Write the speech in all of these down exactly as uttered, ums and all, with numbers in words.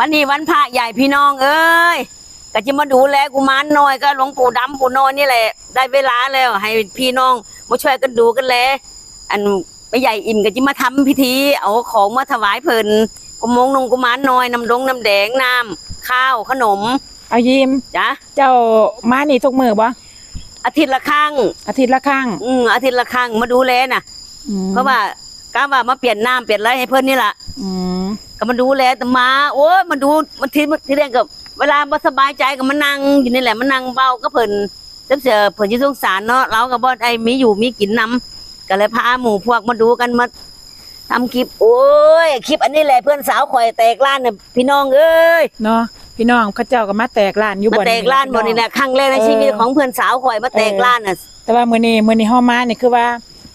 วันนี้วันพระใหญ่พี่น้องเอ้ย ก็จะมาดูแลกุมารน้อยกับหลวงปู่ดำปู่น้อยนี่แหละ ได้เวลาแล้วให้พี่น้องมาช่วยกันดูกันแล อันแม่ใหญ่อิ่มก็จะมาทำพิธีเอาของมาถวายเพิ่น กุมงนงกุมารน้อย น้ำดงน้ำแดง น้ำข้าวขนม เอายิม จ้ะ เจ้ามานี่ทุกมื้อบ่ อาทิตย์ละครั้ง อาทิตย์ละครั้ง อืม อาทิตย์ละครั้งมาดูแลน่ะ อืม เพราะว่ากะว่ามาเปลี่ยนน้ำเปลี่ยนอะไรให้เพิ่นนี่ล่ะ อืม ก็มาดูแลแต่มา โอ้ย มาดู มาที ทีแรกก็ เวลาบ่สบายใจก็มานั่งอยู่นี่แหละ มานั่งเว้ากับเพิ่น จั่งซี้เพิ่นสิสงสารเนาะ เราก็บ่ได้มีอยู่มีกินนำ ก็เลยพาหมู่พวกมาดูกัน มาทำคลิป โอ้ย คลิปอันนี้แหละ เพื่อนสาวข่อยแตกร้านน่ะ พี่น้องเอ้ย เนาะ พี่น้องเขาเจ้าก็มาแตกร้านอยู่ มา บ่อน แตกร้าน นี่แหละ บ่อนนี่แหละ ครั้งแรกใน เออ ชีวิตของเพื่อนสาวข่อยมาแตก เออ ร้านน่ะ แต่ว่ามื้อนี้ มื้อนี้เฮามานี่คือว่า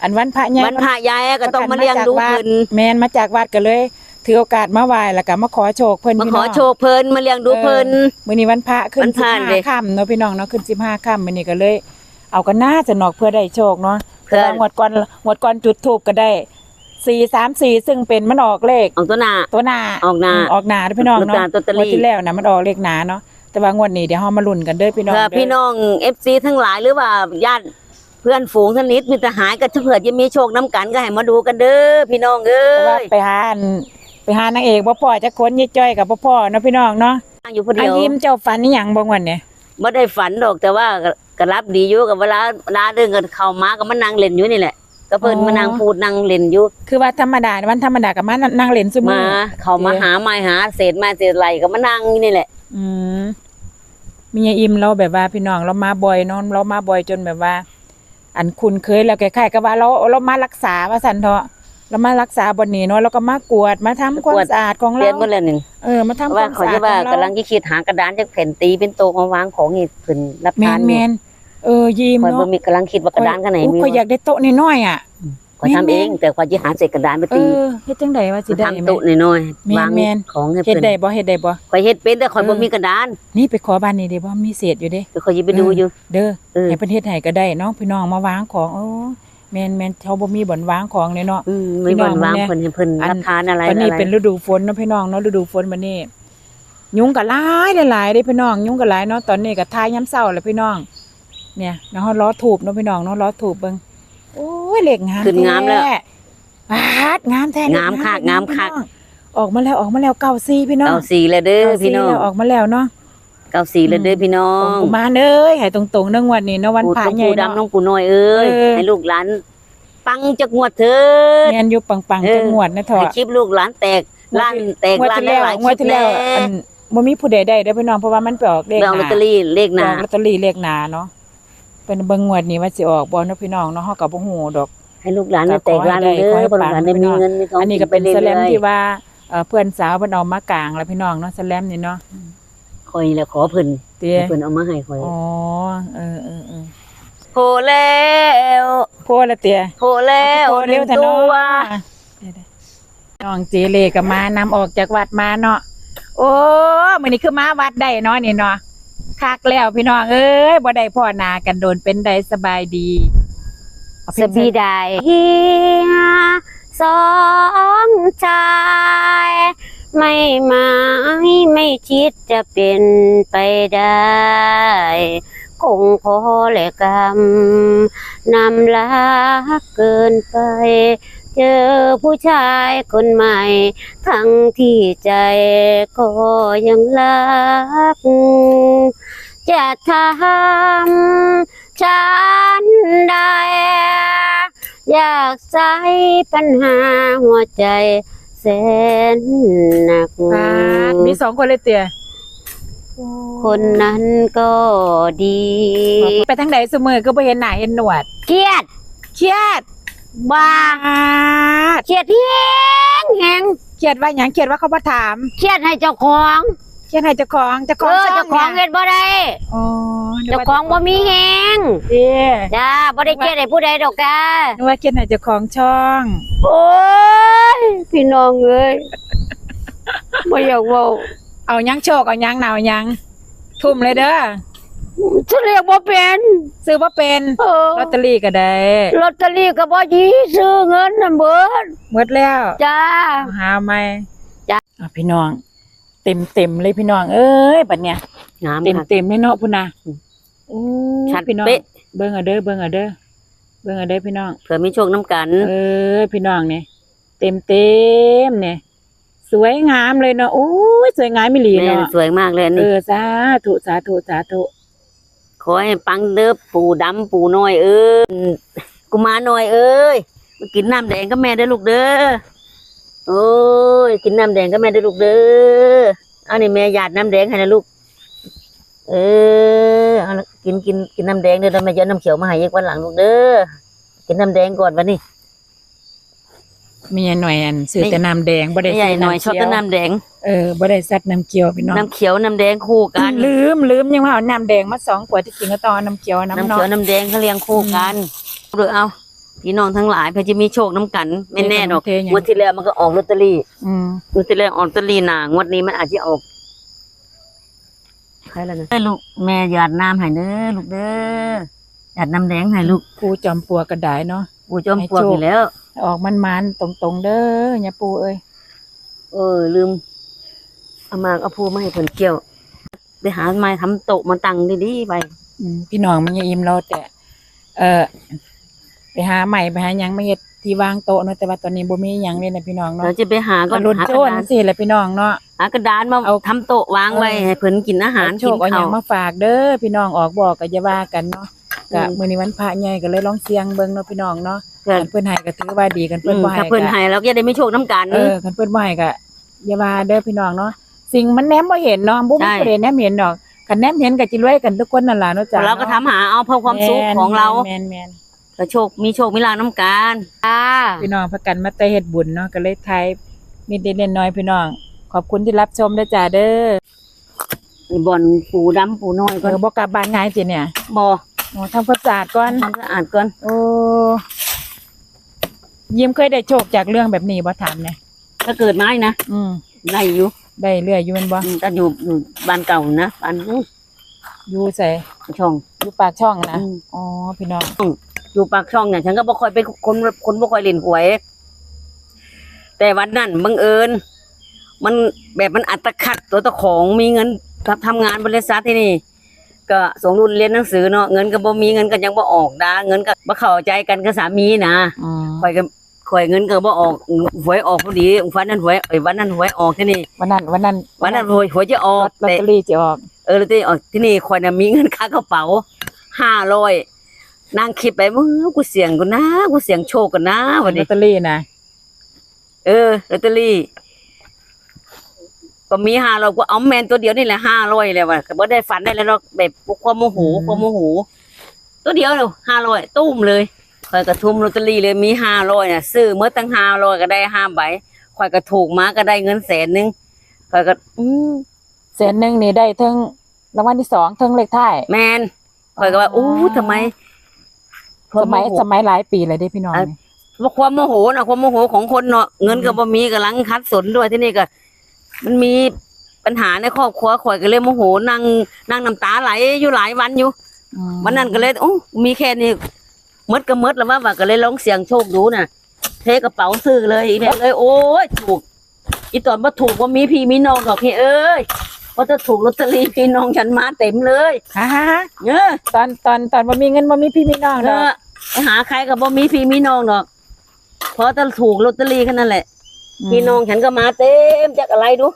อันวันพระใหญ่ วันพระใหญ่ก็ต้องมาเลี้ยงดูเพิ่น แม่น มาจากวัดก็เลย ถือโอกาสมาไหว้แล้วก็มาขอโชคเพิ่น มาขอ พี่น้อง โชคเพิ่น มาเลี้ยงดูเพิ่น เออ มื้อนี้วันพระขึ้น วันพระ สิบห้า เด้ ค่ำเนาะพี่น้องเนาะ ขึ้นสิบห้าค่ำ มื้อนี้ก็เลย เอากันหน้าจะนอกเพื่อได้โชคเนาะ เพื่อ แต่ว่างวดก่อน งวดก่อนจุดธูปก็ได้ สี่สามสี่ ซึ่งเป็นมันออกเลข ออกตัวหน้า ตัวหน้า ออกหน้า อืม ออกหน้าเด้อพี่น้องเนาะ ลอตเตอรี่ งวดที่แล้วน่ะมันออกเลขหน้าเนาะ แต่ว่างวดนี้เดี๋ยวเฮามาลุ้นกันเด้อพี่น้อง เพื่อ เด้อ พี่น้อง เอฟซี ทั้งหลาย หรือว่าญาติเพื่อนฝูงสนิทมิตรสหายก็เผื่อจะมีโชคนำกันก็ให้มาดูกันเด้อพี่น้องเอ้ย แต่ว่าไปหาอัน ไปหานางเอกบ่พ้อจักคน ยายจ้อยก็บ่พ้อเนาะพี่น้องเนาะ อยู่ผู้เดียว เอายิม เจ้าฝันอีหยังบ่งวดนี้ บ่ได้ฝันดอก แต่ว่าก็ ก็หลับดีอยู่ กับเวลา เวลาเดินกันเข้ามาก็มานั่งเล่นอยู่นี่แหละ ก็เพิ่น อ๋อ มานั่งพูดนั่งเล่นอยู่ คือว่าธรรมดา วันธรรมดาก็มานั่งเล่นซุมื้อ มา เขามา เด้ หาไม้หาเศษไม้เศษไหลก็มานั่งอยู่นี่แหละ อืม มียายอิมเราแบบว่าพี่น้องเรามาบ่อยเนาะ เรามาบ่อยจนแบบว่า อันคุ้นเคยแล้ว คล้ายๆกับว่าเรา เรามารักษาว่าซั่นเถาะ เรามารักษาบ่อนนี้เนาะ เราก็มากวด มาทำความสะอาดของเรา เปลี่ยนหมดแล้วนี่ เออ มาทำความสะอาดของเรา ว่าเขาจะว่ากำลังจะคิดหากระดานจักแผ่นตีเป็นโต๊ะมาวางของให้เพิ่นรับทานอยู่ แม่นๆ เออ ยิม ข้อยบ่ เนาะ มี กำลังคิดว่ากระดานข้างไหน โอ้ย มี ข้อยอยากได้โต๊ะน้อยๆ อ่ะ ข้อยทำเอง แม่นๆ แต่ข้อยสิหาเศษกระดานมาตี เออ เฮ็ดจั่งใดว่าสิได้ มาทำโต๊ะน้อยๆ แม่นๆ วางของให้เพิ่น เฮ็ดได้บ่ เฮ็ดได้บ่ ข้อยเฮ็ดเป็น แต่ข้อยบ่ เออ มีกระดาน นี่ไปขอบ้านนี่ได้บ่ มีเศษอยู่เด้ เดี๋ยวข้อยสิไปดูอยู่ เออ เด้อ เออ ให้เพิ่นเฮ็ดให้ก็ได้เนาะ พี่น้องมาวางของ โอ้ แม่นๆ เขาบ่มีบ่อนวางของเลยเนาะ อืม มีบ่อนวาง พี่น้อง เพิ่นให้เพิ่น อัน รับทานอะไร ตอนนี้ อะไร เป็นฤดูฝนเนาะพี่น้องเนาะ ฤดูฝนบัดนี้ ยุงก็หลายหลายๆเด้พี่น้อง ยุงก็หลายเนาะ ตอนนี้ก็ถ่ายยามเช้าแล้วพี่น้อง เนี่ยเนาะ รอธูปเนาะพี่น้องเนาะ รอธูปเบิ่ง โอ้ย เลขงาม ขึ้นงามแล้ว แท้ ปาด งามแท้ งามคัก เลขงาม งามคัก พี่น้อง ออกมาแล้ว ออกมาแล้ว เก้าสี่ พี่น้อง เก้าสี่ แล้วเด้อ เก้าสี่ พี่น้อง แล้ว ออกมาแล้วเนาะ เก้าสี่ แล้วเด้อพี่น้อง อืม กุมารเอ้ย ให้ตรงๆเด้องวดนี้เนาะ วันพระใหญ่เนาะ หลวงปู่ดำ หลวงปู่น้อยเอ้ย เออ ให้ลูกหลานปังจักงวดเถิด แม่นอยู่ ปังๆ เออ จักงวดนะเถาะ ให้คลิปลูกหลานแตก งวดที่ ร้านแตก งวดที่แล้ว ร้านหลายๆ งวดที่แล้ว คลิปแน่ อัน บ่มีผู้ใดได้เด้อพี่น้อง เพราะว่ามันไปออกเลขหน้า ไปออกลอตเตอรี่เลขหน้า ไปออกลอตเตอรี่เลขหน้าเนาะ เพิ่นเบิ่งงวดนี้ว่าสิออกบ่เนาะพี่น้องเนาะ เฮาก็บ่ฮู้ดอก ให้ลูกหลาน ก็ แตกร้าน ขอให้ได้ เด้อ ขอให้ พ่อลูกหลาน ปัง ได้มี พี่น้อง เงินมีทอง อันนี้ก็เป็น กินไปเรื่อยๆ สแลมที่ว่า เอ่อ เพื่อนสาวเพิ่นเอามากางแล้วพี่น้องเนาะ สแลมนี่เนาะ ข้อยนี่แหละขอเพิ่น เตี้ย ให้เพิ่นเอามาให้ข้อย อ๋อ เออ เออ เออ โผล่แล้ว โผล่แล้วเตี้ย โผล่แล้ว โผล่เร็วแท้เนาะ หนึ่งตัว น้องเจเลก็มานำออกจากวัดมาเนาะ โอ้ มื้อนี้คือมาวัดได้เนาะนี่เนาะ คักแล้วพี่น้องเอ้ย บ่ได้พ้อหน้ากันโดน เป็นใดสบายดี เอาเพลง เสียดาย สองชาย ไม่หมายไม่คิดจะเป็นไปได้ คงพอและกำนำรักเกินไป เจอผู้ชายคนใหม่ ทั้งที่ใจก็ยังรัก จะทำฉันใด อยากใช้ปัญหาหัวใจแสนหนัก ปาด มีสองคนเลยเตี้ย คนนั้นก็ดี ไปทางใดซุมื้อก็บ่เห็นหน้าเห็นหนวด เครียด เครียด บ้า ปาด เครียดแฮงแฮง เครียดว่าหยัง เครียดว่าเขาบ่ถาม เครียดให้เจ้าของ เครียดให้เจ้าของ เจ้าของ เออ ช่อง เจ้าของ เนี่ย เฮ็ดบ่ได้ อ๋อ นึกว่า เจ้าของบ่มีแฮง เด้ จ้า บ่ได้เครียดให้ผู้ใดดอกจ้า นึกว่าเครียดให้เจ้าของช่อง โอ้ย พี่น้องเอ้ย บ่อยากเว้า เอาหยังโชค เอาหยังหนาวหยัง ทุ่มเลยเด้อ ซื้อเลขบ่เป็น ซื้อบ่เป็น เออ ลอตเตอรี่ก็ได้ ลอตเตอรี่ก็บ่ดี ซื้อเงินนั่นเบิด หมดแล้ว จ้า หาใหม่ จ้า อ่ะพี่น้อง เต็มๆเลยพี่น้องเอ้ย บัดเนี้ย งาม เต็ม คัก เต็มเลยเนาะ พุ้นนะ อืม โอ้ ชัด พี่น้อง เป๊ะ เบิ่งเอาเด้อ เบิ่งเอาเด้อ เบิ่งเอาเด้อพี่น้อง เผื่อมีโชคนำกัน เออ พี่น้องนี่ เต็มๆเนี่ย สวยงามเลยเนาะ โอ้ย สวยงามอีหลี แม่น เนาะ สวยมากเลยอันนี้ เออ สาธุ สาธุ สาธุ ขอให้ปังเด้อปู่ดำปู่น้อยเอ้ย กุมารน้อยเอ้ย มากินน้ำแดงกับแม่เด้อลูกเด้อ โอ้ย กินน้ำแดงกับแม่เด้อลูกเด้อ เอานี่แม่หยาดน้ำแดงให้นะลูก เออ เอาละ กิน กิน กินน้ำแดงเด้อ แล้วแม่จะเอาน้ำเขียวมาให้อีกวันหลังลูกเด้อ กินน้ำแดงก่อนวันนี้ แม่ใหญ่หน่อยอัน ซื้อแต่น้ำแดง บ่ได้ แม่ใหญ่หน่อย ซื้อน้ำเขียว ชอบแต่น้ำแดง เออ บ่ได้ซัดน้ำเขียวพี่น้อง น้ำเขียวน้ำแดงคู่กัน ลืม ลืม ยังว่าเอาน้ำแดงมาสองขวด ที่จริงก็ต้องเอาน้ำเขียวน้ำ น้ำเขียว เนาะ น้ำแดงเขาเรียงคู่กัน อืม เด้อ เอา พี่น้องทั้งหลาย เพิ่นจะมีโชคนำกัน แม่นแน่ดอก เทหยัง งวดที่แล้วมันก็ออกลอตเตอรี่ อืม งวดที่แล้วออกลอตเตอรี่หน้า งวดนี้มันอาจจะออก ใครล่ะนะ เอ้ย ลูก แม่หยาดน้ำให้เด้อลูกเด้อ หยาดน้ำแดงให้ลูก ปู่จอมปลวกก็ได้เนาะ ปู่จอมปลวก ให้โชค นี่แล้ว ออกมันๆตรงๆเด้อย่าปู่เอ้ย เออ ลืม เอาหมากเอาพลูมาให้เพิ่นเกี่ยว ไปหาไม้ทำโต๊ะมาตั้งดีๆไป อืม พี่น้องมันยังอิ่มรอแต่ เอ่อ ไปหาไม้ไปหาหยังมาเฮ็ดที่วางโต๊ะเนาะ แต่ว่าตอนนี้บ่มีหยังเลยนะพี่น้องเนาะ เดี๋ยวจะไปหาก่อน ก็หล่น หา โจ้ กระดาน สิแหละพี่น้องเนาะ หากระดานมา เอา ทำโต๊ะวางไว้ เออ ให้เพิ่นกินอาหาร เอาโชค กินข้าว เอาหยังมาฝากเด้อพี่น้อง ออกบ่ออกก็อย่าว่ากันเนาะ อืม ก็มื้อนี้วันพระใหญ่ก็เลยลองเสี่ยงเบิ่งเนาะพี่น้องเนาะ เพื่อ คันเพิ่นให้ก็ถือว่าดี คันเพิ่น อืม บ่ให้ ถ้าเพิ่น ก็ ให้เราก็จะได้มีโชคนำกัน เออ คันเพิ่นบ่ให้ก็อย่าว่าเด้อพี่น้องเนาะ สิ่งมันแนมบ่เห็นเนาะ บ่มี ใช่ ผู้ใดแนมเห็นดอก คันแนมเห็นก็จิรวยกันทุกคนนั่นล่ะเนาะจ๊ะ เราก็ทำหาเอาเพื่อความสุขของเรา แม่น แม่น แม่น ก็โชค มีโชคมีลาภนำกัน จ้า พี่น้องพากันมาแต่เฮ็ดบุญเนาะ ก็เลยถ่ายนิดๆน้อยๆพี่น้อง ขอบคุณที่รับชมเด้อจ้าเด้อ บ่อนปู่ดำปู่น้อยก่อน เออ บ่กลับบ้านง่ายสิเนี่ย บ่ อ๋อ ทำความสะอาดก่อน ทำความสะอาดก่อน โอ้ ยิ้มเคยได้โชคจากเรื่องแบบนี้บ่ ถามแหน่ ถ้าเกิดมานี่นะ อืม ได้อยู่ ได้เรื่อยอยู่แม่นบ่ อืม ก็อยู่ อยู่บ้านเก่านะ บ้าน อยู่ไส ปากช่อง อยู่ปากช่องนะ อืม อ๋อ พี่น้อง อยู่ปากช่องเนี่ย ฉันก็บ่ค่อยเป็นคน คนบ่ค่อยเล่นหวย แต่วันนั้นบังเอิญ มันแบบมันอัตคัดตัวเจ้าของ มีเงินทำ ทำงานบริษัทที่นี่ ก็ส่งลูกเรียนหนังสือเนาะ เงินก็บ่มี เงินก็ยังบ่ออกดา เงินก็บ่เข้าใจกันกับสามีนะ อืม ข้อยก็ ข่อยเงินก็บ่ออก หวยออกพอดี วันนั้นหวย เอ้ย วันนั้นหวยออกที่นี่ วันนั้น วันนั้น วันนั้นหวย หวยจะออก ลอต ลอตเตอรี่จะออก เออ ลอตเตอรี่ออกที่นี่ ข่อยน่ะมีเงินคากระเป๋า ห้าร้อย นั่งคิดไป "มึง กูเสี่ยงก่อนนะ กูเสี่ยงโชคก่อนนะ" วันนี้ ลอตเตอรี่นะ เออ ลอตเตอรี่ ก็มีห้าร้อย กูเอาแม่นตัวเดียวนี่แหละ ห้าร้อย แล้วว่ะ ก็บ่ได้ฝันได้แล้วเนาะ แบบความโมโห อืม ความโมโห ตัวเดียวเลย ห้าร้อย ตุ้มเลย ข้อยก็ทุ่มลอตเตอรี่เลย มีห้าร้อยน่ะ ซื้อหมดตั้งห้าร้อย ก็ได้ห้าใบ ข้อยก็ถูกมาก็ได้เงินแสนหนึ่ง ข้อยก็ อืม แสนหนึ่งนี่ได้เทิงรางวัลที่สอง เทิงเลขท้าย แม่น ข้อยก็ว่า อ๋อ อู้ ทำไม สมัย ความโมโห สมัยหลายปีแล้วเด้พี่น้อง อ่ะ นี่ ความโมโหน่ะ ความโมโหของคนเนาะ เงินก็ อืม บ่มี กำลังขัดสนด้วย ที่นี่ก็ มันมีปัญหาในครอบครัว ข้อยก็เลยโมโห นั่ง นั่งน้ำตาไหลอยู่หลายวันอยู่ อืม วันนั้นก็เลย โอ้ มีแค่นี้ หมดก็หมดแล้วว่า ว่าก็เลยลองเสี่ยงโชคดูน่ะ เทกระเป๋าซื้อเลย อีแม่เลย โอ้ย ถูก อีตอนบ่ถูกบ่มีพี่มีน้องดอกพี่เอ้ย พอจะถูกลอตเตอรี่พี่น้องฉันมาเต็มเลย ฮะ ฮะ ฮะ เออ ตอน ตอน ตอนบ่มีเงินบ่มีพี่มีน้องดอก เออ ไปหาใครก็บ่มีพี่มีน้องดอก พอจะถูกลอตเตอรี่แค่นั้นแหละ อืม พี่น้องฉันก็มาเต็ม จักอะไรดู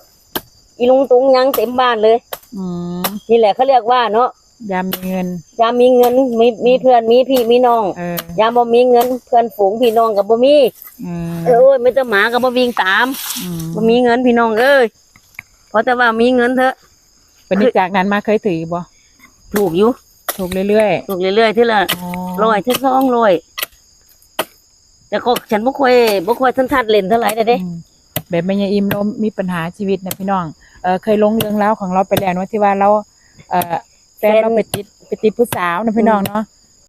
อีลุงตุงยังเต็มบ้านเลย อืม นี่แหละเขาเรียกว่าเนาะ ยามมีเงิน ยามมีเงิน มี มีเพื่อน มีพี่ มีน้อง เออ ยามบ่มีเงิน เพื่อนฝูงพี่น้องก็บ่มี อืม เออ โอ้ย มีแต่หมาก็บ่วิ่งตาม อืม บ่มีเงินพี่น้องเอ้ย เพราะแต่ว่ามีเงินเถอะ เป็นจากนั้นมาเคยถือบ่ ถูกอยู่ ถูกเรื่อยๆ ถูกเรื่อยๆ ทีละ อ๋อ ร้อย ทีละสองร้อย แต่ก็ฉันบ่ค่อย บ่ค่อยสันทัดเล่นเท่าไหร่เด้ อืม แบบแม่ยายอิมเรามีปัญหาชีวิตนะพี่น้อง เอ่อ เคยลงเรื่องราวของเราไปแล้วเนาะ ที่ว่าเรา เอ่อ แฟนเรา แฟน ไปติด ไปติดผู้สาวนะพี่น้องเนาะ อืม